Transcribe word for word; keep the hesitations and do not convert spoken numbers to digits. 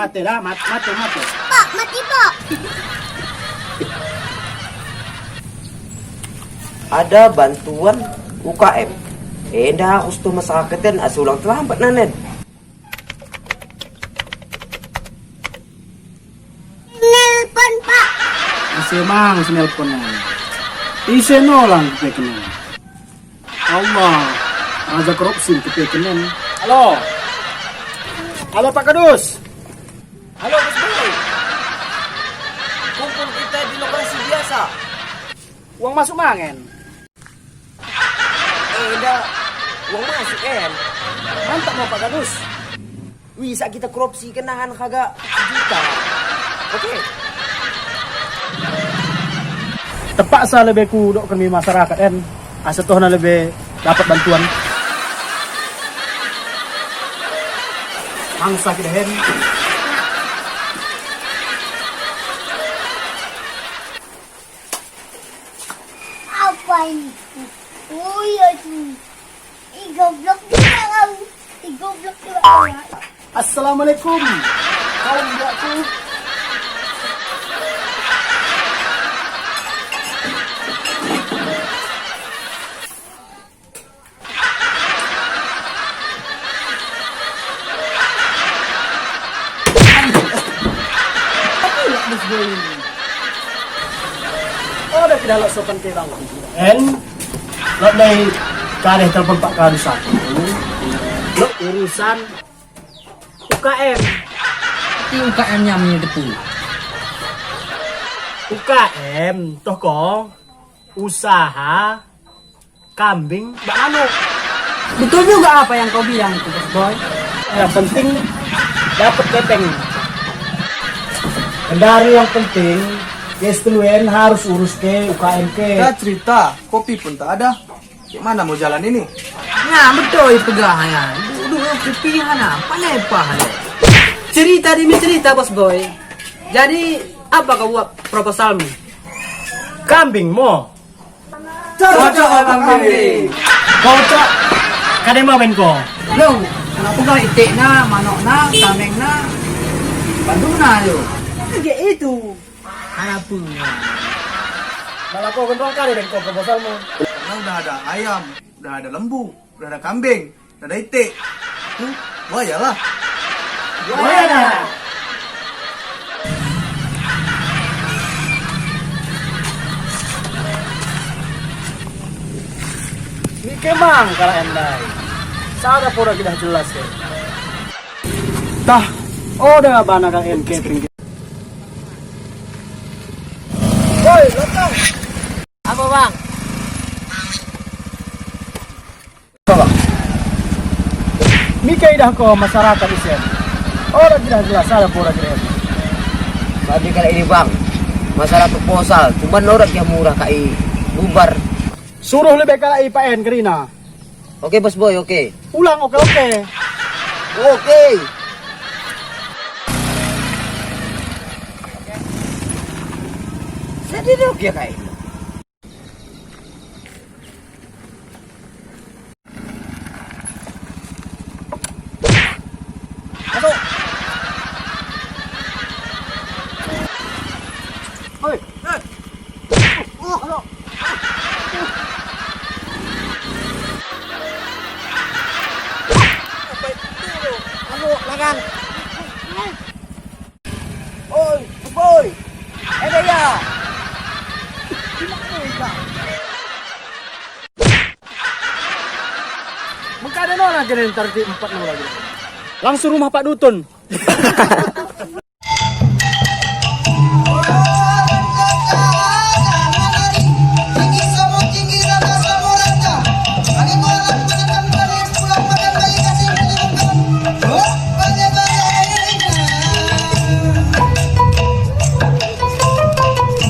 Maté dah, mat-, maté, maté. Pak, mati, Pak. Ada bantuan U K M. Eh, dah, aku setuh masyarakat dan asulang terlambat nanen. Nelpon, Pak. Ise mang sinelpon nyan. Ise nolang keupeue keunan. Allah, raja korupsi keupeue keunan. Halo. Halo, Pak Kadus. Halo, Bos Boy. Kumpul kita di lokasi biasa. Uang masuk mangen. Eh, dah. Uang masuk, kan? Mantap mau, Pak Kadus. Wih, saat kita korupsi keunan harga juta. Oke. Terpaksa leubeh kudok kami masyarakat, kan? Asai toh na leubeh dapat bantuan. Mangsa kita, kan? Apa ini? Oh, iya, tu. Ih, goblok juga kau. Ih, goblok juga kau. Assalamualaikum. Kau budak tu. Tapi nak bos boy ini. Oh, dah tidak lok sopan ke bang. En, lok dari kareh telepon Pak Kadusan. Lok urusan U K M. Di U K M nyam ni depu. U K M, toh ko, usaha kambing bak manok. Betul juga apa yang kau bilang itu, Bos Boy. Yang penting dapat kepeng. Kendari yang penting, S T L N harus urus ke U K M ke. Kita cerita, kopi pun tak ada. Gimana mau jalan ini? Nah, betul peugah ya. Duduk kopi hana, pandai apa hana. Cerita demi cerita, Bos Boy. Jadi, apa kau buat proposalmu? Kambing mo. Cocok, Abang Giri. Kau cok. Kadema ben ko. Lo, kenapa kau itik na, manok na, tameng na? Bandung na yo. Kayak itu. Apa? Malah kau gendong kali ben ko proposalmu. Karena udah ada ayam, udah ada lembu, udah ada kambing. Ada iték. Huh? Buaya lah. Buaya lah. Ni kemang kalau endai. Sada pura kita jelas ya. Tah, oh dah bana kan M K pinggir. Woi, lotong. Apa bang? Bang. Mika idah ko masyarakat isen. Orang tidak jelas salah pura jelas. Bagi kali ini bang, masalah proposal, cuman orang yang murah kai bubar. Suruh lebih kalai Pak En kerina. Oke bos boy, oke. Ulang oke oke. Oke. Jadi dia oke kai. Masuk. Hoi. Eh. Oh, masuk. Apa itu? Masuk, lagan. Oi, boy. Eh, ya. Mengkada nona jadi tertib empat nol lagi. Langsung rumah Pak Dutun.